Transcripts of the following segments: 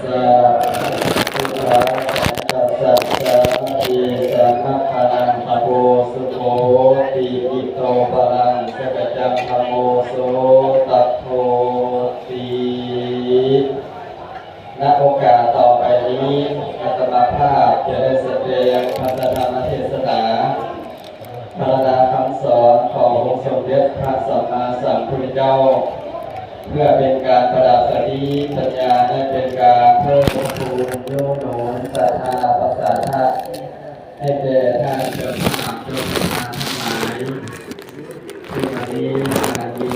ສະ ສຸລາສັງກະສັດສາ ເອສະ ມັງຄະລັງ ອະໂພ ສຸໂຂ ປະຕິທິດໂຕ ພະລັງ ສັກກະຈັງ ທຳໂມ ໂສ ຕັດໂທ ຕິ. ນະໂອກາດຕໍ່ໄປນີ້ ອາດຕະມາພາບຈະໄດ້ສະແດງພະທຳເທດສະນາ ພັນລະນາຄຳສອນຂອງອົງສົມເດັດພະສຳມາສຳພຸດທະເຈົ້າ ເພື່ອເປັນການປະດັບສະຕິປັນຍາ ແລະ ເປັນການເພີ່ມພູນຍູ້ໜູນສັດທາປະສາທະ ໃຫ້ແກ່ທ່ານເຈົ້າພາບເຈົ້າຄະນະທັງຫຼາຍ ຊຶ່ງວັນນີ້ທ່ານມີ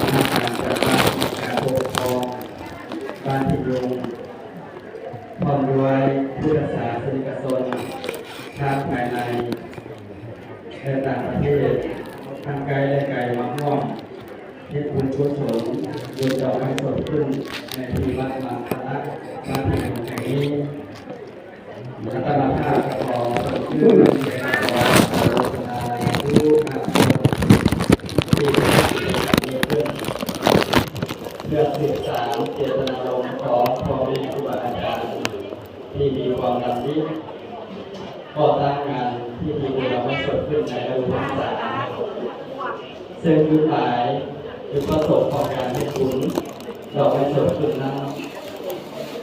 ພະນັກງານຈາກບ້ານ ການປົກຄອງບ້ານທິຍົງ ພ້ອມດ້ວຍພຸດທະສາສະນິກະຊົນທັງພາຍໃນ ແລະ ຕ່າງປະເທດ ທັງໃກ້ ແລະ ໄກ ມາຮ່ວມເຮັດບຸນກຸສົນ ບຸນດອກໄມ້ສົດຂຶ້ນ ໃນທີ່ວັດມັງຄະລະ ບ້ານທີ່ແຫ່ງນີ້. ອາດຕະມາພາບກໍຂໍສົ່ງຄືນແດ່ ຂໍອະນຸໂມທະນາບຸນນຳບຸນທີ່ໄດ້ເກີດຂຶ້ນ ເພື່ອສືບສານເຈດຕະນາລົມຂອງພໍ່ແມ່ຄູບາອາຈານ ທີ່ມີຄວາມດຳລິກໍ່ສ້າງງານພິທີບຸນດອກໄມ້ສົດຂຶ້ນໃນລະດູພັນສາ ເຊິ່ງຈຸດໝາຍ ຈຸດປະສົງຂອງການເຮັດບຸນດອກໄມ້ສົດຂຶ້ນນັ້ນ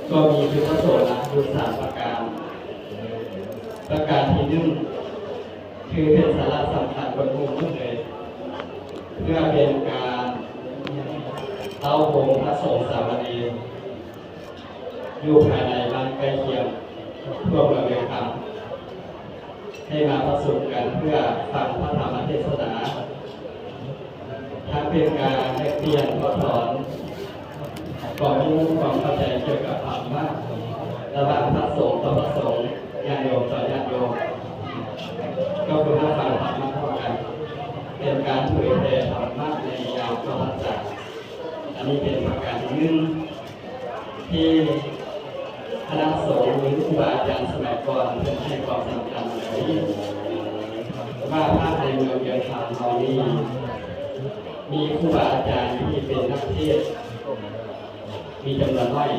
ກໍມີຈຸດປະສົງຫຼັກຢູ່ສາມປະການ. ປະການທີໜຶ່ງ ຄືເປັນສາລະສຳຄັນກວ່າໝູ່ໝົດເລີຍ ເພື່ອເປັນການເຕົ້າໂຮມພະສົງສາມະເນນ ຢູ່ພາຍໃນບ້ານໃກ້ຄຽງທົ່ວເມືອງວຽງຄຳ ໃຫ້ມາປະຊຸມກັນເພື່ອຟັງພະທຳມະເທດສະໜາ, ທັງເປັນການແລກປ່ຽນຖອດຖອນຄວາມຮູ້ຄວາມເຂົ້າໃຈກ່ຽວກັບທຳມະ ລະຫວ່າງພະສົງຕໍ່ພະສົງ, ຍາດໂຍມຕໍ່ຍາດໂຍມ, ກໍຄືມາຟັງທຳມະພ້ອມກັນ, ເປັນການເຜີຍແຜ່ທຳມະໃນຍາມເຂົ້າພັນສາ. ອັນນີ້ເປັນປະການທີໜຶ່ງ ທີ່ຄະນະສົງ ຫຼື ຄູບາອາຈານສະໄໝກ່ອນເພິ່ນໃຫ້ຄວາມສຳຄັນ ວ່າພາຍໃນເມືອງວຽງຄຳເຮົານີ້ ມີຄູບາອາຈານທີ່ເປັນນັກເທດມີຈຳນວນໜ້ອຍ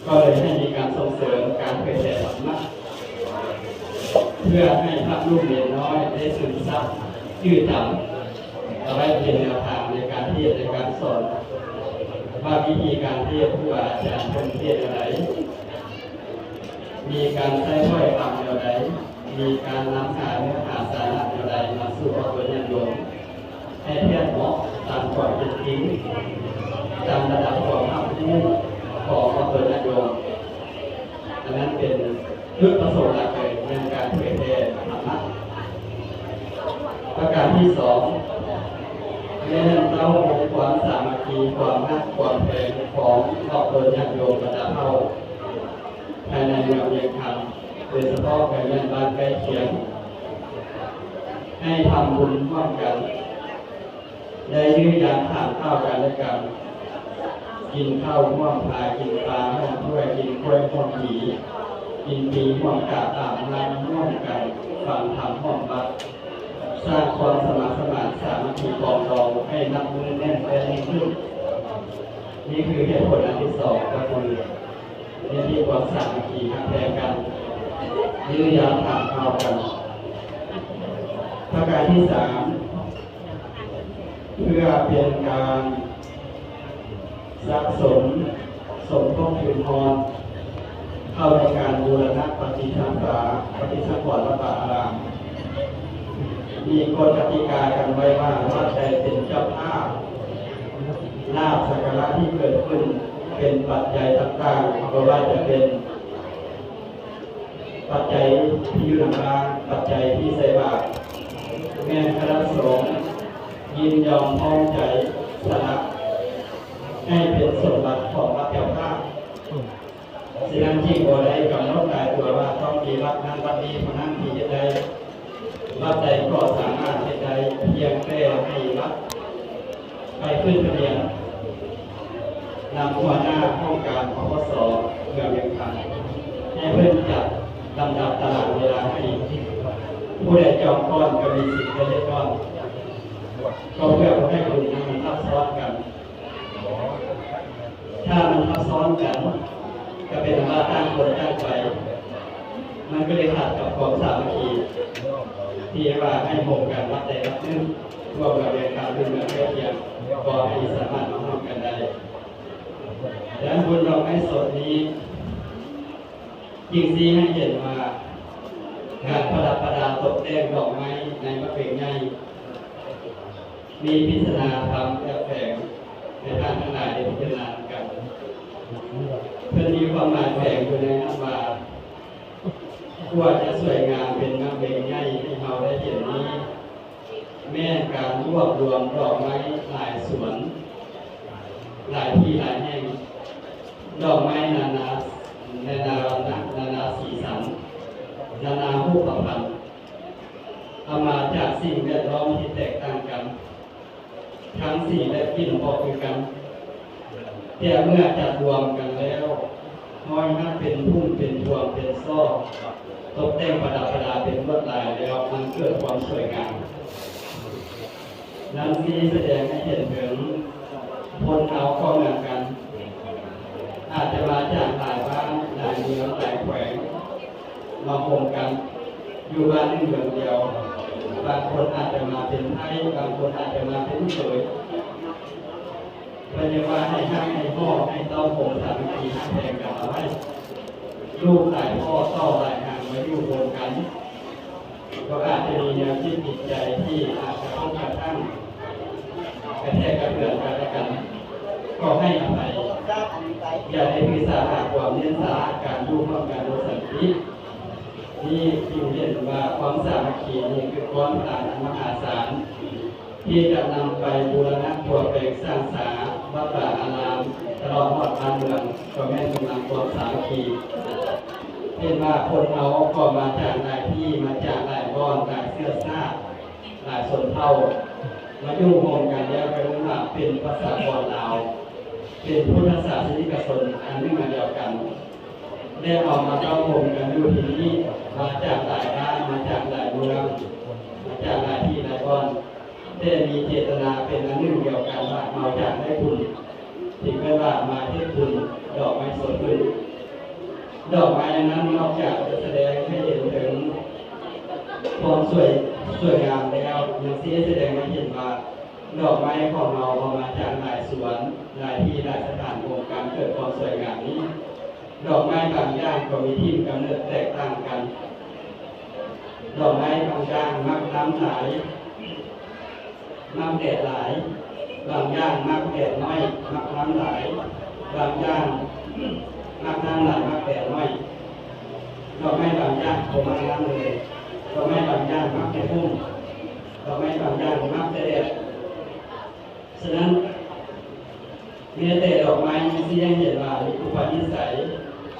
ກໍເລີຍໃຫ້ມີການສົ່ງເສີມການເຜີຍແຜ່ທຳມະ ເພື່ອໃຫ້ພະລູກເນນນ້ອຍໄດ້ຊຶມຊັບຈື່ຈຳ ເອົາໄວ້ເປັນແນວທາງໃນການເທດ ໃນການສອນ ວ່າວິທີການເທດ ຄູບາອາຈານເພິ່ນເທດແນວໃດ, ມີການໃຊ້ຖ້ອຍຄຳແນວໃດ, ມີການນຳຫາເນື້ອຫາສາລະແນວໃດມາສູ່ອອກຕົນຍາດໂຍມ ໃຫ້ແທດເໝາະຕາມຄວາມເປັນຈິງ, ຕາມລະດັບຄວາມຮັບຮູ້ຂອງອອກຕົນຍາດໂຍມ. ອັນນັ້ນເປັນຈຸດປະສົງຫຼັກເລີຍໃນການເຜີຍແຜ່ທຳມະ. ປະການທີສອງ ແມ່ນເຕົ້າໂຮມຄວາມສາມັກຄີ, ຄວາມຮັກຄວາມແພງຂອງອອກຕົນຍາດໂຍມບັນດາເຜົ່າ ພາຍໃນເມືອງວຽງຄຳ, ໂດຍສະເພາະກໍແມ່ນບ້ານໃກ້ຄຽງ ໃຫ້ທຳບຸນຮ່ວມກັນ ໄດ້ຢື້ຢາມຖາມຂ່າວກັນແລະກັນ, ກິນເຂົ້າຮ່ວມພາ, ກິນປາຮ່ວມຖ້ວຍ, ກິນກ້ວຍຮ່ວມຫວີ, ກິນປີຮ່ວມກາບ, ອາບນ້ຳຮ່ວມກັນ, ຟັງທຳຮ່ວມວັດ, ສ້າງຄວາມສະໝັກສະໝານສາມັກຄີປອງດອງໃຫ້ນັບມື້ແໜ້ນແຟ້ນຍິ່ງຂຶ້ນ. ນີ້ຄືເຫດຜົນອັນທີສອງ ກໍຄື ມີຄວາມສາມັກຄີຮັກແພງກັນ, ຢື້ຢາມຖາມຂ່າວກັນ. ປະການທີສາມ ເພື່ອເປັນການສະສົມສົມທົບທຶນຮອນ ເຂົ້າໃນການບູລະນະປະຕິສັງສາ ປະຕິສັງຂອນວັດວາອາຣາມ, ມີກົດກະຕິກາກັນໄວ້ວ່າ ວັດໃດເປັນເຈົ້າພາບ, ລາບສັກກາລະທີ່ເກີດຂຶ້ນເປັນປັດໄຈຕ່າງໆ, ບໍ່ວ່າຈະເປັນ ປັດໄຈທີ່ຢູ່ນຳທາງ, ປັດໄຈທີ່ໃສ່ບາດ, ແມ່ນຄະນະສົງຍິນຍອມພ້ອມໃຈສະຫຼະໃຫ້ເປັນສົມບັດຂອງວັດເຈົ້າພາບ. ສະນັ້ນຈຶ່ງບໍ່ໄດ້ກຳນົດຕາຍຕົວວ່າຕ້ອງມີວັດນັ້ນວັດນີ້ເທົ່ານັ້ນທີ່ເຮັດໄດ້, ວັດໃດກໍສາມາດເຮັດໄດ້, ພຽງແຕ່ໃຫ້ວັດ ໄປຂຶ້ນທະບຽນນຳຫົວໜ້າຫ້ອງການ ປກສ ເມືອງວຽງຈັນ ໃຫ້ເພິ່ນຈັດລຳດັບຕາລາງເວລາໃຫ້. ຜູ້ໃດຈອງກ່ອນກໍມີສິດໄດ້ເຮັດກ່ອນ, ກໍເພື່ອບໍ່ໃຫ້ບຸນນັ້ນມັນທັບຊ້ອນກັນ. ຖ້າມັນທັບຊ້ອນກັນ ກໍເປັນອັນວ່າຕ່າງຄົນຕ່າງໄປ ມັນກໍເລີຍຂາດກັບຄວາມສາມັກຄີ ທີ່ວ່າໃຫ້ໂຮມກັນຮັບໃຈຮັບໜຶ້ງ ຮ່ວມກັນແບ່ງປັນ ເຫຼືອເຄືອຄຽງ ກໍໃຫ້ສາມາດມາຮ່ວມກັນໄດ້. ດ້ານບຸນດອກໄມ້ສົດນີ້ ຈຶ່ງຊີ້ໃຫ້ເຫັນວ່າ ການປະດັບປະດາຕົກແຕ່ງດອກໄມ້ໃນມະເວັງໃຫຍ່ ມີພິດສະດາທຳແອບແຝງໃຫ້ທ່ານທັງຫຼາຍໄດ້ພິຈາລະນານຳກັນ. ເພິ່ນມີຄວາມໝາຍແຝງຢູ່ໃນນັ້ນວ່າ ກວ່າຈະສວຍງາມເປັນມະເວັງໃຫຍ່ໃຫ້ເຮົາໄດ້ເຫັນນີ້ ແມ່ນການລວບລວມດອກໄມ້ຫຼາຍສວນ, ຫຼາຍທີ່ຫຼາຍແຫ່ງ, ດອກໄມ້ນານາ, ນານາວັນນະ, ນານາສີສັນ, ນານາຮູບປະພັນ, ເອົາມາຈາກສິ່ງແວດລ້ອມທີ່ແຕກຕ່າງກັນ, ທັງສີແລະກິ່ນບໍ່ຄືກັນ, ແຕ່ເມື່ອຈັດລວມກັນແລ້ວ, ຮ້ອຍຮັບເປັນພຸ້ມເປັນພວງເປັນຊອກ, ຕົກແຕ່ງປະດັບປະດາເປັນລວດລາຍແລ້ວ ມັນເກີດຄວາມສວຍງາມ. ນັ້ນຊີ້ສະແດງໃຫ້ເຫັນເຖິງຄົນເຮົາກໍເໝືອນກັນ, ອາດຈະມາຈາກຫຼາຍບ້ານ, ຫຼາຍເມືອງ, ຫຼາຍແຂວງ ມາໂຮມກັນຢູ່ບ້ານໜຶ່ງເມືອງດຽວ. ບາງຄົນອາດຈະມາເປັນໄພ້, ບາງຄົນອາດຈະມາເປັນເຂີຍ. ເພິ່ນຢາກວ່າໃຫ້ຮັກໃຫ້ຮອບ ໃຫ້ເຕົ້າໂຮມສາມັກຄີຮັກແພງກັນເອົາໄວ້. ລູກຫຼາຍພໍ່ເຕົ້າຫຼາຍຫາງມາຢູ່ໂຮມກັນ ກໍອາດຈະມີແນວຄິດຈິດໃຈທີ່ອາດກະທົບກະທົ່ງ ກະແທກກະເທືອນກັນແລະກັນ ກໍໃຫ້ອະໄພ. ຢ່າໄດ້ຖືສາຫາຄວາມ, ເນັ້ນສາການຢູ່ຮ່ວມກັນໂດຍສັນຕິ. ນີ້ຈຶ່ງເຫັນວ່າຄວາມສາມັກຄີນີ້ຄືກ້ອນພະລັງອັນມະຫາສານ ທີ່ຈະນຳໄປບູລະນະປົວແປງສ້າງສາວັດວາອາລາມ ຕະຫຼອດຮອດບ້ານເມືອງ ກໍແມ່ນກຳລັງຄວາມສາມັກຄີ. ເຫັນວ່າຄົນເຮົາກໍມາຈາກຫຼາຍທີ່, ມາຈາກຫຼາຍບ່ອນ, ຫຼາຍເຊື້ອຊາດ, ຫຼາຍຊົນເຜົ່າ, ມາຢູ່ຮ່ວມກັນແລ້ວກໍເອີ້ນວ່າເປັນປະຊາກອນລາວ, ເປັນພຸດທະສາສະນິກະຊົນອັນໜຶ່ງອັນດຽວກັນ. ແລະ ເຮົາມາເຕົ້າໂຮມກັນຢູ່ທີ່ນີ້, ມາຈາກຫຼາຍບ້ານ, ມາຈາກຫຼາຍເມືອງ, ມາຈາກຫຼາຍທີ່ຫຼາຍບ່ອນ, ແຕ່ມີເຈດຕະນາເປັນອັນໜຶ່ງດຽວກັນວ່າເຮົາຢາກໄດ້ບຸນ, ເຖິງແມ່ນວ່າມາເຮັດບຸນດອກໄມ້ສົດຂຶ້ນ. ດອກໄມ້ອັນນັ້ນນອກຈາກຈະສະແດງໃຫ້ເຫັນເຖິງຄວາມສວຍ, ສວຍງາມແລ້ວ, ຍັງຊິສະແດງໃຫ້ເຫັນວ່າ ດອກໄມ້ຂອງເຮົາເອົາມາຈາກຫຼາຍສວນ, ຫຼາຍທີ່, ຫຼາຍສະຖານໂຮມກັນເກີດຄວາມສວຍງາມນີ້. ດອກໄມ້ບາງຢ່າງກໍມີຖິ່ນກຳເນີດແຕກຕ່າງກັນ. ດອກໄມ້ບາງຢ່າງມັກນ້ຳຫຼາຍ, ມັກແດດຫຼາຍ, ບາງຢ່າງມັກແດດໜ້ອຍ, ມັກນ້ຳຫຼາຍ, ບາງຢ່າງມັກນ້ຳຫຼາຍ, ມັກແດດໜ້ອຍ. ດອກໄມ້ບາງຢ່າງບໍ່ມັກນ້ຳເລີຍ. ດອກໄມ້ບາງຢ່າງມັກແຕ່ຮົ່ມ. ດອກໄມ້ບາງຢ່າງມັກແຕ່ແດດ. ສະນັ້ນ, ແມ້ແຕ່ດອກໄມ້ຍັງຊີ້ໃຫ້ເຫັນວ່າມີອຸປະນິໄສ,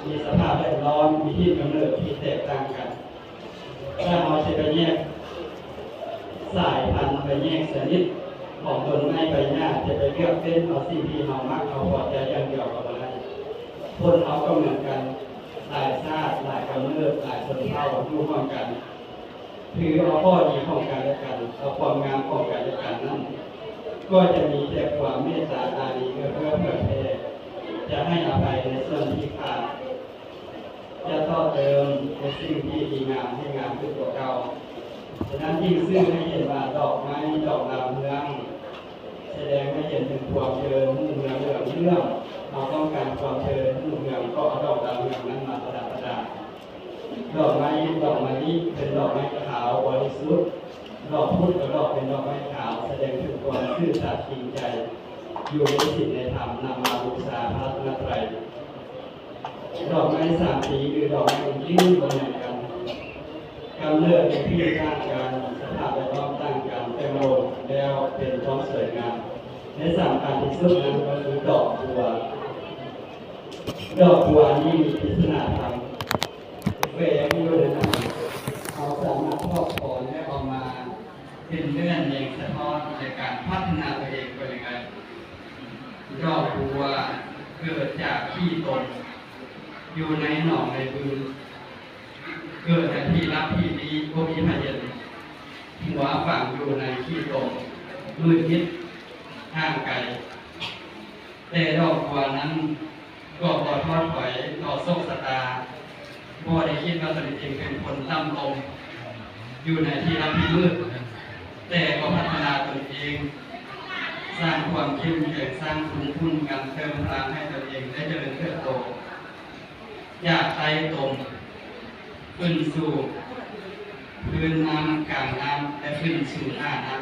ມີສະພາບແວດລ້ອມ, ມີຖິ່ນກຳເນີດທີ່ແຕກຕ່າງກັນ. ຖ້າເຮົາຈະໄປແຍກສາຍພັນ, ໄປແຍກຊະນິດຂອງຕົ້ນໄມ້ໃບຫຍ້າ, ຈະໄປເລືອກເຟັ້ນເອົາສິ່ງທີ່ເຮົາມັກ, ເຮົາພໍໃຈຢ່າງດຽວກໍບໍ່ໄດ້. ຄົນເຮົາກໍເໝືອນກັນ, ຫຼາຍຊາດ, ຫຼາຍກຳເນີດ, ຫຼາຍຊົນເຜົ່າຢູ່ຮ່ວມກັນ. ຖືເອົາຂໍ້ດີຂອງກັນແລະກັນ, ເອົາຄວາມງາມຂອງກັນແລະກັນນັ້ນ, ກໍຈະມີແຕ່ຄວາມເມດຕາອາຣີເອື້ອເຟື້ອເຜື່ອແຜ່, ຈະໃຫ້ອະໄພໃນສ່ວນທີ່ຂາດ, ຈະຕໍ່ເຕີມໃນສິ່ງທີ່ດີງາມໃຫ້ງາມຂຶ້ນກວ່າເກົ່າ. ສະນັ້ນຈຶ່ງສື່ໃຫ້ເຫັນວ່າດອກໄມ້ດອກດາວເຮືອງ ສະແດງໃຫ້ເຫັນເຖິງຄວາມຈະເລີນຮຸ່ງເຮືອງເຫຼືອມເຫຼື້ອມ. ເຮົາຕ້ອງການຄວາມຈະເລີນຮຸ່ງເຮືອງ, ກໍເອົາດອກດາວເຮືອງນັ້ນມາປະດັບປະດາ. ດອກໄມ້ ດອກມະລິ ເປັນດອກໄມ້ຂາວບໍລິສຸດ, ດອກພຸດກໍດອກເປັນດອກໄມ້ຂາວ, ສະແດງເຖິງຄວາມຊື່ສັດຈິງໃຈ, ຢູ່ໃນສິນໃນທຳ, ນຳມາບູຊາພະລັດຕະນະໄຕ. ດອກໄມ້ສາມປີ ຫຼື ດອກໄມ້ອື່ນໆ ບໍ່ເໝືອນກັນ, ກຳເນີດໃນທີ່ຕ່າງກັນ, ສະພາບແວດລ້ອມຕ່າງກັນ, ແຕ່ລວມແລ້ວເປັນຄວາມສວຍງາມ ແລະ ສຳຄັນທີ່ສຸດນັ້ນກໍຄືດອກບົວ. ດອກບົວນີ້ມີທິດສະໜາທຳ ແຝງຢູ່ໃນນັ້ນ, ເຮົາສາມາດຖອດຖອນ ແລະ ເອົາມາເປັນເນື້ອແຍງສະທ້ອນໃນການພັດທະນາຕົວເອງໄປເລື້ອຍ. ດອກບົວເກີດຈາກຂີ້ຕົມ ຢູ່ໃນໜອງໃນບຶງ, ເກີດໃນທີ່ລັບທີ່ລີ້ ບໍ່ມີໃຜເຫັນ, ຫົວຝັງຢູ່ໃນຂີ້ຕົມ ມືດມິດ ຫ່າງໄກ. ແຕ່ດອກບົວນັ້ນກໍບໍ່ທໍ້ຖອຍຕໍ່ໂຊກຊະຕາ, ບໍ່ໄດ້ຄິດວ່າຕົນເອງເປັນຄົນຕ່ຳຕົມຢູ່ໃນທີ່ຮັບຜິດມືດ, ແຕ່ກໍພັດທະນາຕົນເອງ, ສ້າງຄວາມເຂັ້ມແຂງ, ສ້າງພູມຄຸ້ມກັນ, ເຕີມພະລັງໃຫ້ຕົນເອງໄດ້ຈະເລີນເຕີບໂຕ ຈາກໃຕ້ຕົມຂຶ້ນສູ່ພື້ນນ້ຳກາງນ້ຳ ແລະ ຂຶ້ນສູ່ໜ້ານ້ຳ,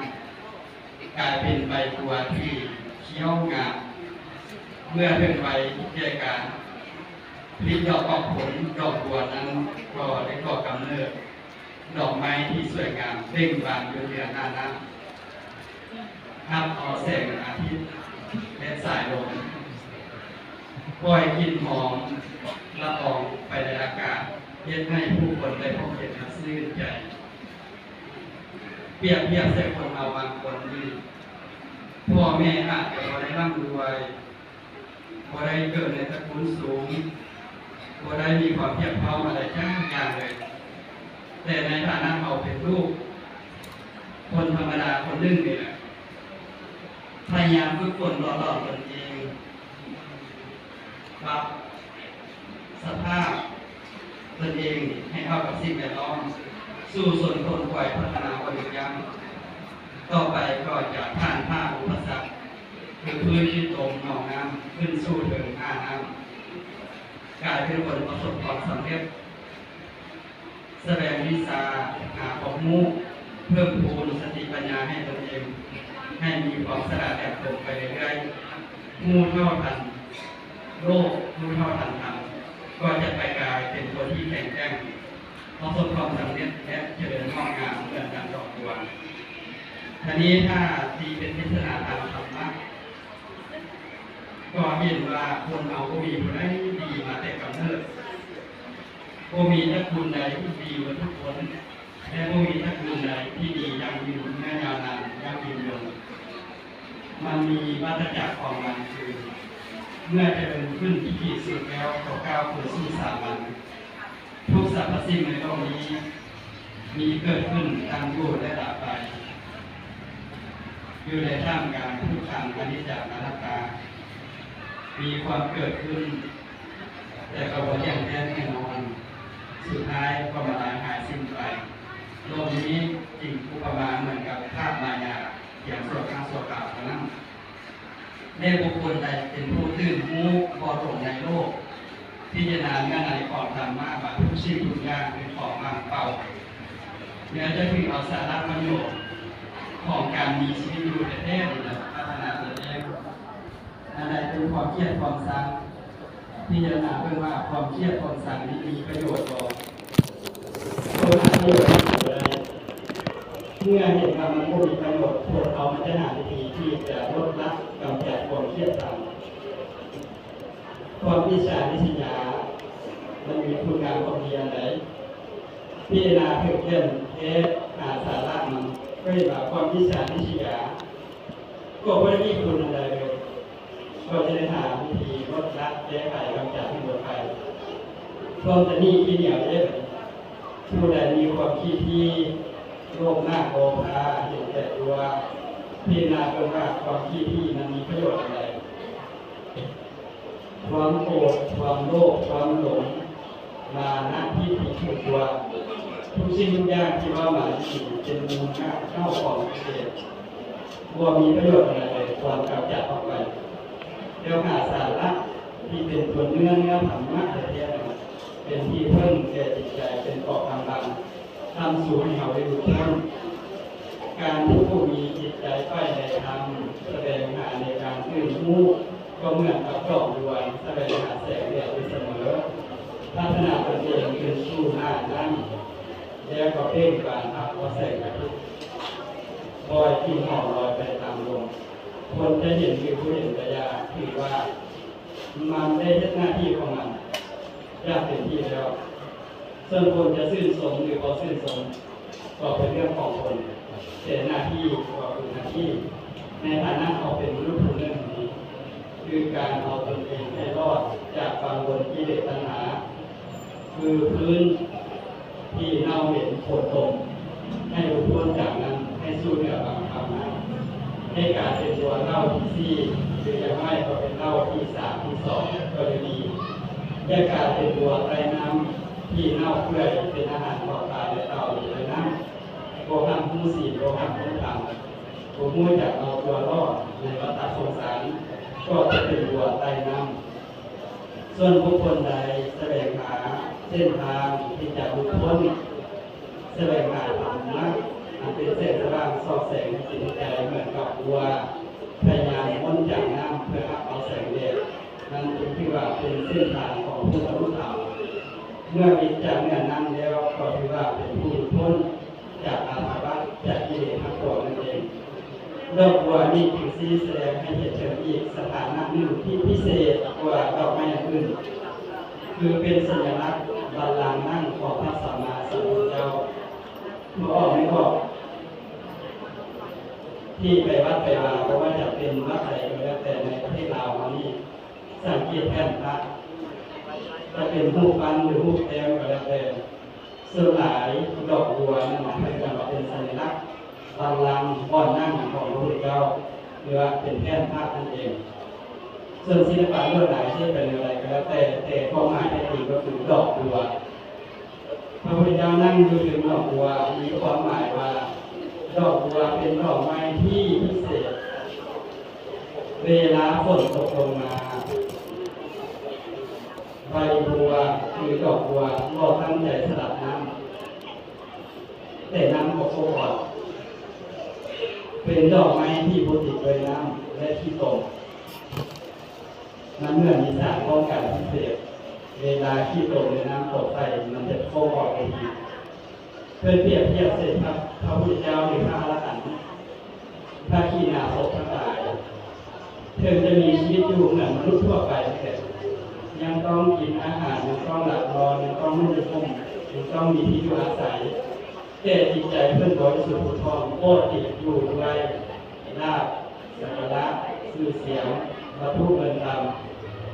ກາຍເປັນໃບບົວທີ່ຂຽວງາມ. ເມື່ອເຖິງໄວແກ່ການຜະລິດດອກອອກຜົນ, ດອກບົວນັ້ນກໍໄດ້ກໍ່ກຳເນີດ ດອກໄມ້ທີ່ສວຍງາມເບັ່ງບານຢູ່ເໜືອໜ້ານ້ຳ, ຮັບເອົາແສງອາທິດ ແລະ ສາຍລົມ, ປ່ອຍກິ່ນຫອມລະອອງໄປໃນອາກາດ, ເຮັດໃຫ້ຜູ້ຄົນໄດ້ພົບເຫັນແລະຊື່ນໃຈ. ປຽບທຽບໃສ່ຄົນເຮົາບາງຄົນນີ້, ພໍ່ແມ່ອາດຈະບໍ່ໄດ້ລ່ຳລວຍ, ບໍ່ໄດ້ເກີດໃນຕະກູນສູງ, ບໍ່ໄດ້ມີຄວາມພຽບພ້ອມອະໄລຈັກຢ່າງເລີຍ, ແຕ່ໃນຖານະເຮົາເປັນລູກຄົນທຳມະດາຄົນໜຶ່ງນີ້ແຫຼະ, ພະຍາຍາມຝຶກຝົນຫຼໍ່ຫຼອມຕົນເອງ, ປັບສະພາບຕົນເອງໃຫ້ເຂົ້າກັບສິ່ງແວດລ້ອມ, ສູ້ຊົນຂົນຂວາຍພັດທະນາບໍ່ຢຸດຢັ້ງ. ຕໍ່ໄປກໍຈະຜ່ານຜ່າອຸປະສັກ ຄືພື້ນທີ່ຕົມໜອງນ້ຳຂຶ້ນສູ່ເທິງໜ້ານ້ຳ, ກາຍເປັນຄົນປະສົບຄວາມສຳເລັດ, ສະແຫວງວິຊາ, ຫາຄວາມຮູ້, ເພີ່ມພູນສະຕິປັນຍາໃຫ້ຕົນເອງ, ໃຫ້ມີຄວາມສະຫຼາດແຫຼມຄົມໄປເລື້ອຍໆ, ຮູ້ເທົ່າທັນໂລກ, ຮູ້ເທົ່າທັນທຳ, ກໍຈະໄປກາຍເປັນຄົນທີ່ແຂງແກ່ງ, ປະສົບຄວາມສຳເລັດ ແລະ ຈະເລີນງອກງາມເໝືອນດັ່ງດອກບົວ. ທານີ້ຖ້າຕີເປັນເທດສະນາທາງທຳມະ, ກໍເຫັນວ່າຄົນເຮົາບໍ່ມີຜູ້ໃດດີມາແຕ່ກຳເນີດ, ບໍ່ມີຕະກູນໃດທີ່ດີໝົດທຸກຄົນ, ແລະ ບໍ່ມີຕະກູນໃດທີ່ດີຢັ້ງຢືນເນື້ອຍາວນານ, ຢັ້ງຢືນຍົງ. ມັນມີວັດຕະຈັກຂອງມັນ, ຄືເມື່ອຈະເລີນຂຶ້ນທີ່ສຸດແລ້ວກໍກ້າວຄືນສູ່ສາມັນ. ທຸກສັບພະສິ່ງໃນໂລກນີ້ມີເກີດຂຶ້ນ, ຕັ້ງຢູ່ ແລະ ດັບໄປ, ຢູ່ໃນທ່າມກາງທຸກຂັງອະນິດຈັງອະນັດຕາ. ມີຄວາມເກີດຂຶ້ນ, ແຕ່ກໍບໍ່ທ່ຽງແທ້ແນ່ນອນ, ສຸດທ້າຍກໍມາລາຍຫາຍສິ້ນໄປ. ໂລກນີ້ຈຶ່ງອຸປະມາເໝືອນກັບພາບມາຍາ, ພຽງຊົ່ວຄັ້ງຊົ່ວຄາວເທົ່ານັ້ນ. ແລະ ບຸກຄົນໃດເປັນຜູ້ຕື່ນຮູ້ບໍ່ຫຼົງໃນໂລກ, ພິຈາລະນາເນື້ອໃນຂອງທຳມະວ່າທຸກສິ່ງທຸກຢ່າງເປັນຂອງວ່າງເປົ່າ, ແລ້ວຈະຖືເອົາສາລະປະໂຫຍດຂອງການມີຊີວິດຢູ່ແທ້ໆນີ້ລະພັດທະນາຕົນເອງ. ອັນໃດເປັນຄວາມກຽດຄວາມຊັງ, ພິຈາລະນາເບິ່ງວ່າຄວາມກຽດຄວາມຊັງນີ້ມີປະໂຫຍດບໍ່? ຄົນຫາປະໂຫຍດບໍ່ໄດ້. ເມື່ອເຫັນວ່າມັນບໍ່ມີປະໂຫຍດ, ຄົນເຮົາມັນຈະຫາວິທີທີ່ຈະລົດລະກຳຈັດຄວາມກຽດຊັງ. ຄວາມອິດສາລິສຍາ ມັນມີຄຸນງາມຄວາມດີອັນໃດ? ພິຈາລະນາເຖິງແກ່ນແທ້ ຫາສາລະມັນ, ກໍເຫັນວ່າຄວາມອິດສາລິສຍາ ກໍບໍ່ໄດ້ມີຄຸນອັນໃດເລີຍ, ກໍຈະໄດ້ຫາວິທີລົດລະແກ້ໄຂກຳຈັດໃຫ້ໝົດໄປ. ພວມຕະໜິຂີ້ໜຽວເດ້, ຜູ້ໃດມີຄວາມຄິດທີ່ໂລບມາກໂລພາເຫັນແກ່ຕົວ, ພິຈາລະນາເບິ່ງວ່າຄວາມຄິດທີ່ມັນມີປະໂຫຍດອັນໃດ? ຄວາມໂກດ, ຄວາມໂລບ, ຄວາມຫຼົງ, ມານະ, ທິດຖິຖືຕົວ, ທຸກສິ່ງທຸກຢ່າງທີ່ເວົ້າມານີ້ເປັນມູນຮາກເຫງົ້າຂອງກິເລດ, ບໍ່ມີປະໂຫຍດອັນໃດເລີຍ, ຄວນກຳຈັດອອກໄປ. ແລ້ວຫາສາລະທີ່ເປັນຕົວເນື້ອ, ເນື້ອທຳມະແທ້ໆນັ້ນ ເປັນທີ່ເພິ່ງແກ່ຈິດໃຈ, ເປັນເກາະກຳບັງ ຄ້ຳຊູໃຫ້ເຮົາໄດ້ຫຼຸດພົ້ນ. ການທີ່ຜູ້ມີຈິດໃຈໃຝ່ໃນທຳ, ສະແຫວງຫາໃນການຕື່ນຮູ້, ກໍເໝືອນກັບດອກບົວສະແຫວງຫາແສງແດດຢູ່ສະເໝີ, ພັດທະນາຕົນເອງຂຶ້ນສູ່ໜ້ານັ້ນ, ແລ້ວກໍເພງບານຮັບເອົາແສງອາທິດ, ປ່ອຍກິ່ນຫອມລອຍໄປຕາມລົມ. ຄົນຈະເຫັນຫຼືບໍ່ເຫັນກະຢ່າ, ຖືວ່າມັນໄດ້ເຮັດໜ້າທີ່ຂອງມັນຢ່າງເຕັມທີ່ແລ້ວ. ສ່ວນຄົນຈະຊື່ນຊົມຫຼືບໍ່ຊື່ນຊົມ ກໍເປັນເລື່ອງຂອງຄົນ, ແຕ່ໜ້າທີ່ກໍຄືໜ້າທີ່. ໃນຖານະເຮົາເປັນມະນຸດຜູ້ໜຶ່ງນີ້, ຄືການເອົາຕົນເອງໃຫ້ລອດຈາກວັງວົນກິເລດຕັນຫາ, ຄືພື້ນທີ່ເນົ່າເໝັນໂຄນຕົມ, ໃຫ້ຫຼຸດພົ້ນຈາກນັ້ນ, ໃຫ້ສູ່ເໜືອບາງຄຳນັ້ນ, ໃຫ້ກາຍເປັນຕົວເຫຼົ່າທີສີ່, ຫຼື ຢ່າງໜ້ອຍກໍເປັນ ເຕົ້າທີສາມ ທີສອງກໍຍັງດີ ຢ່າກາຍເປັນບົວໃຕ້ນ້ຳ ທີ່ເນົ່າເປື່ອຍເປັນອາຫານຂອງປາ ແລະ ເຕົ່າຢູ່ໃຕ້ນ້ຳ ບໍ່ຮັບຮູ້ສິນ ບໍ່ຮັບຮູ້ທຳ ບໍ່ຮູ້ຈັກເອົາຕົວລອດໃນວັດຕະສົງສານ ກໍຈະເປັນບົວໃຕ້ນ້ຳ. ສ່ວນບຸກຄົນໃດສະແຫວງຫາເສັ້ນທາງທີ່ຈະຫຼຸດພົ້ນ ສະແຫວງຫາທຳມະ ອັນເປັນແສງສະຫວ່າງສ່ອງແສງໃນຈິດໃນໃຈ ເໝືອນກັບບົວພະຍາຍາມມ້ນຈາກນ້ຳເພື່ອຮັບເອົາແສງແດດ ນັ້ນຈຶ່ງຖືວ່າເປັນເສັ້ນທາງຂອງຜູ້ບັນລຸທຳ. ເມື່ອຫຼຸດຈາກເນື້ອນ້ຳແລ້ວ ກໍຖືວ່າເປັນຜູ້ຫຼຸດພົ້ນຈາກອາສະວະ ຈາກກິເລດທັງປວງນັ້ນເອງ. ດອກບົວນີ້ຈຶ່ງຊີ້ສະແດງໃຫ້ເຫັນເຖິງອີກສະຖານະໜຶ່ງທີ່ພິເສດກວ່າດອກໄມ້ອັນອື່ນ ຄືເປັນສັນຍະລັກບັນລັງນັ່ງຂອງພະສຳມາສຳພຸດທະເຈົ້າ. ບໍ່ອອກ ບໍ່ອອກ ທີ່ໄປວັດໄປວາ ບໍ່ວ່າຈະເປັນວັດໃດກໍແລ້ວແຕ່ໃນປະເທດລາວເຮົານີ້ ສັງເກດແທ່ນພະ ຈະເປັນຮູບປັ້ນ ຫຼື ຮູບແຕ້ມກໍແລ້ວແຕ່ ສ່ວນຫຼາຍດອກບົວນັ້ນນະ ເພິ່ນກະເອົາເປັນສັນຍະລັກບັນລັງບ່ອນນັ່ງຂອງພະພຸດທະເຈົ້າ ຫຼືວ່າເປັນແທ່ນພະນັ້ນເອງ. ສ່ວນສິລະປະລວດລາຍຈະເຮັດໄປແນວໃດກໍແລ້ວແຕ່ ແຕ່ຄວາມໝາຍແທ້ຈິງກໍຄືດອກບົວ. ພະພຸດທະເຈົ້ານັ່ງຢູ່ເທິງດອກບົວ ມີຄວາມໝາຍວ່າ ດອກບົວເປັນດອກໄມ້ທີ່ພິເສດ. ເວລາຝົນຕົກລົງມາ ໃບບົວ ຫຼື ດອກບົວບໍ່ຕັ້ງໃຈສະຫຼັບນ້ຳ ແຕ່ນ້ຳກໍໂຟອອກ ເປັນດອກໄມ້ທີ່ບໍ່ຕິດດ້ວຍນ້ຳ ແລະ ຂີ້ຕົມ. ມັນເໝືອນມີສານປ້ອງກັນພິເສດ ເວລາຂີ້ຕົມ ຫຼື ນ້ຳຕົກໃສ່ ມັນຈະໂຟອອກໄປອີກ. ເພິ່ນປຽບທຽບໃສ່ພະ ພະພຸດທະເຈົ້າ ຫຼື ພະອະລະຫັນ ພະຂີນາສົບທັງຫຼາຍ ເຖິງຈະມີຊີວິດຢູ່ເໝືອນມະນຸດທົ່ວໄປແທ້ ຍັງຕ້ອງກິນອາຫານ ຍັງຕ້ອງຫຼັບນອນ ຍັງຕ້ອງນຸ່ງຫົ່ມ ຍັງຕ້ອງມີທີ່ຢູ່ອາໄສ ແຕ່ຈິດໃຈເພິ່ນບໍລິສຸດຜຸດຜ່ອງ ບໍ່ຕິດຢູ່ດ້ວຍລາບ ສັກກາລະ ຊື່ສຽງ ວັດຖຸເງິນຄຳ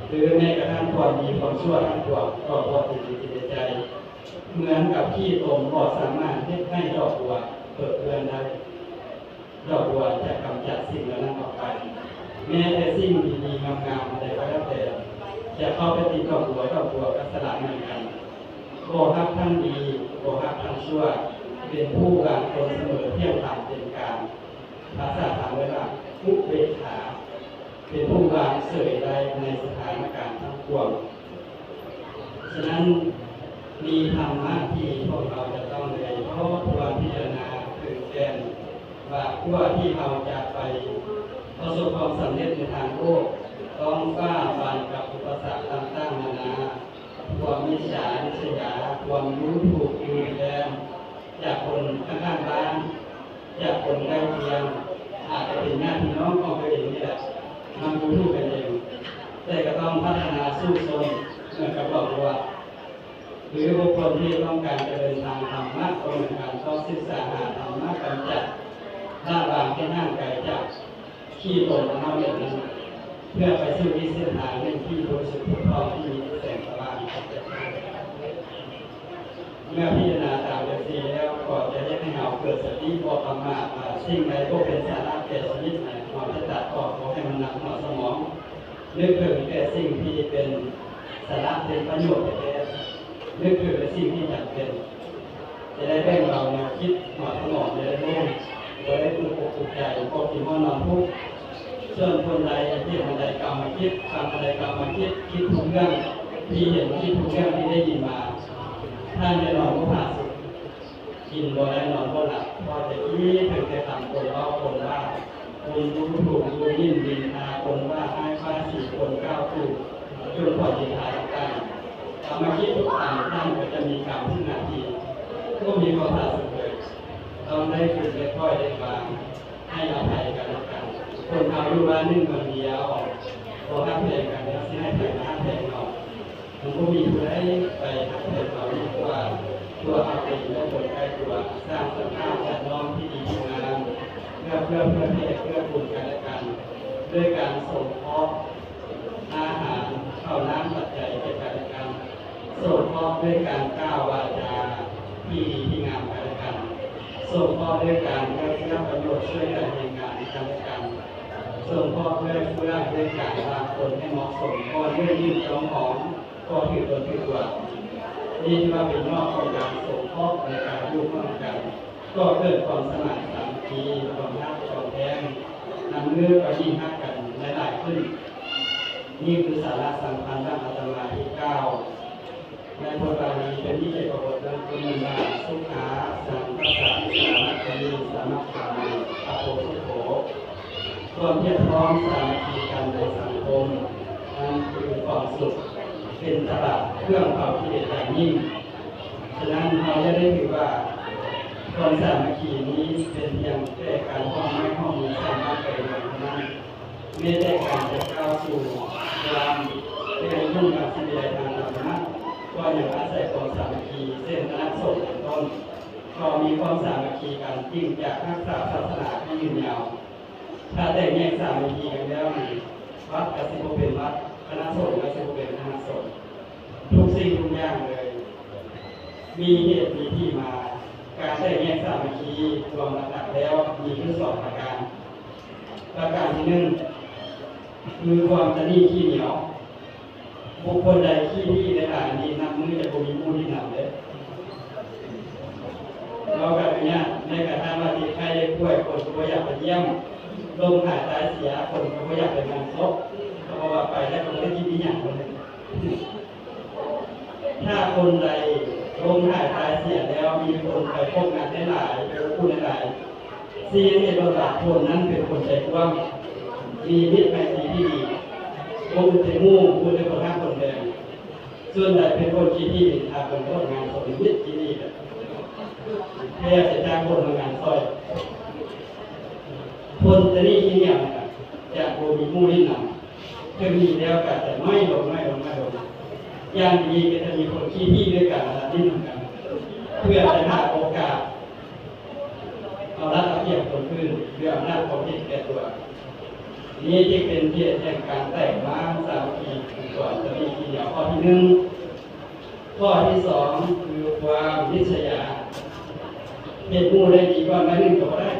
ຫຼື ແມ້ກະທັ້ງຄວາມດີຄວາມຊົ່ວທັງປວງ ກໍບໍ່ຕິດຢູ່ໃນໃຈ ເໝືອນກັບຂີ້ຕົມບໍ່ສາມາດເຮັດໃຫ້ດອກບົວເປິເປື້ອນໄດ້. ດອກບົວຈະກຳຈັດສິ່ງເຫຼົ່ານັ້ນອອກໄປ. ແມ້ແຕ່ສິ່ງດີໆງາມໆໃດກໍແລ້ວແຕ່ ຈະເຂົ້າໄປຕິດດອກບົວ, ດອກບົວກໍສະຫຼາຍເໝືອນກັນ. ບໍ່ຮັກທັງດີ, ບໍ່ຮັກທັງຊົ່ວ, ເປັນຜູ້ວາງຕົນສະເໝີ, ທ່ຽງທຳເປັນກາງ. ພາສາທຳເອີ້ນວ່າອຸເບກຂາ. ເປັນຜູ້ວາງເສີຍໄດ້ໃນສະຖານະການທັງປວງ. ສະນັ້ນ, ມີທຳມະທີ່ພວກເຮົາຈະຕ້ອງໄດ້ທົບທວນພິຈາລະນາເຖິງແກ່ນວ່າ ກວ່າທີ່ເຮົາຈະໄປປະສົບຄວາມສຳເລັດໃນທາງໂລກ, ຕ້ອງຟ້າຟັນກັບອຸປະສັກຕ່າງໆນານາ, ຄວາມອິດສາລິດສະຢາ, ຄວາມດູຖູກດູແຄນ, ຈາກຄົນຂ້າງໆບ້ານ, ຈາກຄົນໃກ້ຄຽງ, ອາດຈະເປັນຍາດພີ່ນ້ອງຂອງຕົວເອງນີ້ແຫຼະ, ມັນບໍ່ຖືກກັນເອງ, ແຕ່ກໍຕ້ອງພັດທະນາສູ້ຊົນເໝືອນກັບດອກບົວ, ຫຼືບຸກຄົນທີ່ຕ້ອງການຈະເດີນທາງທຳມະກໍເໝືອນກັນ, ຕ້ອງສຶກສາຫາທຳມະກຳຈັດ, ລະວາງໃຫ້ຫ່າງໄກຈາກ ທີ່ຕົນເຮົາເອງນັ້ນ ເພື່ອໄປສູ່ອີກເສັ້ນທາງໜຶ່ງທີ່ບໍລິສຸດຜຸດຜ່ອງ ທີ່ມີແສງສະຫວ່າງ. ເມື່ອພິຈາລະນາຕາມຈັ່ງຊີ້ແລ້ວ ກໍຈະເຮັດໃຫ້ເຮົາເກີດສະຕິບໍ່ປະໝາດວ່າ ສິ່ງໃດບໍ່ເປັນສາລະແກ່ຊີວິດ ເຮົາຈະຕັດອອກ, ບໍ່ໃຫ້ມັນໜັກຫົວສະໝອງ. ນຶກເຖິງແຕ່ສິ່ງທີ່ເປັນສາລະ, ເປັນປະໂຫຍດແທ້ໆ. ນຶກເຖິງແຕ່ສິ່ງທີ່ຈຳເປັນ. ຈະໄດ້ແບ່ງເບົາແນວຄິດ, ຫົວສະໝອງຈະໄດ້ໂລ່ງ, ບໍ່ໄດ້ກຸກອົກກຸກໃຈ, ບໍ່ກິນເຫຼົ້ານອນທຸກ. ສ່ວນຄົນໃດເຫັນອັນໃດກໍເອົາມາຄິດ, ຟັງອັນໃດກໍເອົາມາຄິດ, ຄິດທຸກເລື່ອງທີ່ເຫັນ, ຄິດທຸກເລື່ອງທີ່ໄດ້ຍິນມາ. ທ່ານຈະນອນບໍ່ຜາສຸກ, ກິນບໍ່ໄດ້, ນອນບໍ່ຫຼັບ, ເພາະຈະຄິດເຖິງແຕ່ຄຳຄົນເວົ້າຄົນວ່າ, ຄົນດູຖູກດູໝິ່ນນິນທາ, ຄົນວ່າຮ້າຍປ້າຍສີ, ຄົນກ່າວຕູກຈົນຂໍນິນທາຕ່າງໆ. ເອົາມາຄິດທຸກຄັ້ງ, ທ່ານກໍຈະມີກຳທຸກນາທີ, ບໍ່ມີຄວາມຜາສຸກເລີຍ. ຕ້ອງໄດ້ຝຶກ, ໄດ້ປ່ອຍ, ໄດ້ວາງ, ໃຫ້ອະໄພກັນແລະກັນ. ຄົນເຮົາຢູ່ບ້ານໜຶ່ງເມືອງດຽວ, ບໍ່ຮັກແພງກັນ, ແລ້ວຊິໃຫ້ໃຜມາຮັກແພງເຮົາ? ມັນບໍ່ມີຜູ້ໃດໄປຮັກແພງເຮົາດີກວ່າຕົວເຮົາເອງ ແລະ ຄົນໃກ້ຕົວ. ສ້າງສະພາບແວດລ້ອມທີ່ດີທີ່ງາມ, ເອື້ອເຟື້ອເຜື່ອແຜ່ເກື້ອກູນກັນແລະກັນ, ດ້ວຍການສົງເຄາະ ອາຫານ, ເຂົ້ານ້ຳ, ປັດໄຈແກ່ກັນແລະກັນ, ສົງເຄາະດ້ວຍການກ່າວວາຈາທີ່ດີທີ່ງາມກັນແລະກັນ, ສົງເຄາະດ້ວຍການເອື້ອເຟື້ອປະໂຫຍດ, ຊ່ວຍກັນແຮງງານກັນແລະກັນ, ສົງເຄາະເອື້ອເຟື້ອເລື່ອງການວາງຕົນໃຫ້ເໝາະສົມ ກ່ອນເລື່ອງຍື່ນຈອງຂອງ ກໍຖືຕົນຖືຕົວ. ນີ້ຖືວ່າເປັນຍອດຂອງການສົງເຄາະໃນການຢູ່ຮ່ວມກັນ ກໍເກີດຄວາມສະໝານສາມັກຄີ ຄວາມຮັກຄວາມແພງ, ນຳມືກໍຍິ່ງຮັກກັນຫຼາຍໆຂຶ້ນ. ນີ້ຄືສາລະສຳຄັນດັ່ງອາດຕະມາທີ່ກ່າວ. ໃນບົດບາລີເພິ່ນມີເອກະບົດເລື່ອງຕົ້ນນັ້ນວ່າ ສຸຂາ ສັງຄະສາ ສາມັກຄີ ສາມັກຄາ ອະໂພສຸໂຂ ຄວາມພຽບພ້ອມສາມັກຄີກັນໃນສັງຄົມ ນັ້ນຄືຄວາມສຸກ ເປັນຕະບະເຄື່ອງເຜົາກິເລດຢ່າງຍິ່ງ. ສະນັ້ນ ເຮົາຢ່າໄດ້ຖືວ່າຄວາມສາມັກຄີນີ້ເປັນພຽງແຕ່ການຮ່ວມໄມ້ຮ່ວມມືສ້າງບ້ານໄປເມືອງເທົ່ານັ້ນ. ແມ້ແຕ່ການຈະກ້າວສູ່ຄວາມເຈະລິນຮຸ່ງເຮືອງສິວິໄລທາງທຳມະ ກໍຍັງອາໄສຄວາມສາມັກຄີ ເຊັ່ນຄະນະສົງເປັນຕົ້ນ ກໍມີຄວາມສາມັກຄີກັນຈຶ່ງຈະຮັກສາສາສະໜາໃຫ້ຍືນຍາວ. ຖ້າແຕກແຍກສາມັກຄີກັນແລ້ວນີ້ ວັດກໍຊິບໍ່ເປັນວັດ, ຄະນະສົງກໍຊິບໍ່ເປັນຄະນະສົງ. ທຸກສິ່ງທຸກຢ່າງເລີຍ ມີເຫດມີທີ່ມາ. ການແຕກແຍກສາມັກຄີລວມຫຼັກໆແລ້ວມີຢູ່ສອງປະການ. ປະການທີໜຶ່ງ ຄືຄວາມຕະໜີ້ຂີ້ໜຽວ. ບຸກຄົນໃດຂີ້ໜີ້ຫຼາຍໆນີ້ ນັບມື້ຈະບໍ່ມີໝູ່ຫຼິ້ນນຳເດ້. ເວົ້າກັນງ່າຍໆ ແມ້ກະທັ່ງວ່າເຈັບໄຂ້ໄດ້ປ່ວຍ ຄົນກໍບໍ່ຢາກໄປຢ້ຽມ, ລົ້ມຫາຍຕາຍເສຍ ຄົນກໍບໍ່ຢາກໄປງານສົບ, ກໍເພາະວ່າໄປແລ້ວກໍບໍ່ໄດ້ກິນອີ່ຫຍັງ. ຖ້າຄົນໃດລົ້ມຫາຍຕາຍເສຍແລ້ວ ມີຄົນໄປພົບງານຫຼາຍໆ ໄປອົບອຸ່ນຫຼາຍໆ ຊີ້ໃຫ້ເຫັນວ່າຄົນນັ້ນເປັນຄົນໃຈກວ້າງ ມີມິດໄມຕີທີ່ດີ, ບໍ່ອຸດແຕ່ໝູ່ ບໍ່ອຸດແຕ່ຄົນຮັກຄົນແພງ. ສ່ວນໃດເປັນຄົນຂີ້ຖີ່ ຖ້າເປັນຄົນງານສົມມິດຂີ້ຖີ່ ແທບຈະຈ້າງຄົນມາງານຊ່ອຍ. ຄົນຕະໜີ້ຂີ້ໜຽວນີ້ນະ ຈະບໍ່ມີໝູ່ຫຼິ້ນນຳ. ເຖິງມີແລ້ວກໍຈະນ້ອຍລົງ ນ້ອຍລົງ ນ້ອຍລົງ. ຢ່າງດີກໍຈະມີຄົນຂີ້ຖີ່ດ້ວຍກັນ ມາຫຼິ້ນນຳກັນ ເພື່ອຈະຫາໂອກາດເອົາລັດເອົາປຽບຄົນອື່ນ ດ້ວຍອຳນາດຄວາມເຫັນແກ່ຕົວ. ນີ້ຈຶ່ງເປັນເຫດແຫ່ງການແຕກມາສາມັກຄີ ຄືຄວາມຕະໜີ້ຂີ້ໜຽວ. ຂໍ້ທີໜຶ່ງ. ຂໍ້ທີສອງ ຄືຄວາມລິດສະຫຍາ. ເຮັດໝູ່ໄດ້ດີກ່ອນໜ້ອຍໜຶ່ງກໍບໍ່ໄດ້.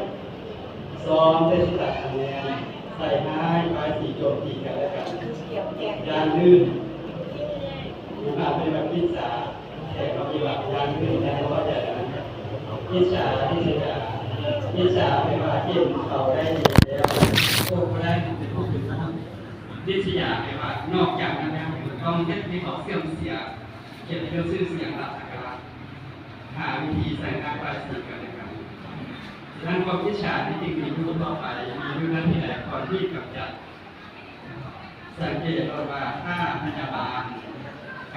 ຊອມແຕ່ຊິຕັດຄະແນນ ໃສ່ຮ້າຍປ້າຍສີໂຈມຕີກັນແລະກັນ. ຢ່າງອື່ນ ມີບາບເປັນແບບອິດສາ ແຕ່ກໍມີບາບຢ່າງອື່ນ ແຕ່ບໍ່ເຂົ້າໃຈກັນ. ອິດສາ ລິດສະຫຍາ. ອິດສາແປວ່າເຫັນເຂົາໄດ້ດີແລ້ວ ຕົນບໍ່ໄດ້ ເປັນຜູ້ເປັນຜູ້. ລິດສະຫຍາແປວ່າ ນອກຈາກນັ້ນແລ້ວ ຕ້ອງເຮັດໃຫ້ເຂົາເສື່ອມເສຍ ກຽດຕິຍົດຊື່ສຽງລາບສັກກາລະ ຫາວິທີໃສ່ຮ້າຍປ້າຍສີກັນແລະກັນ. ສະນັ້ນ ຄວາມອິດສາທີ່ຈິງມີຢູ່ທົ່ວໄປ ມີຢູ່ໃນທີ່ໃດ ຄວນທີ່ກຳຈັດ. ສັງເກດໂລດວ່າ ຖ້າພະຍາບານ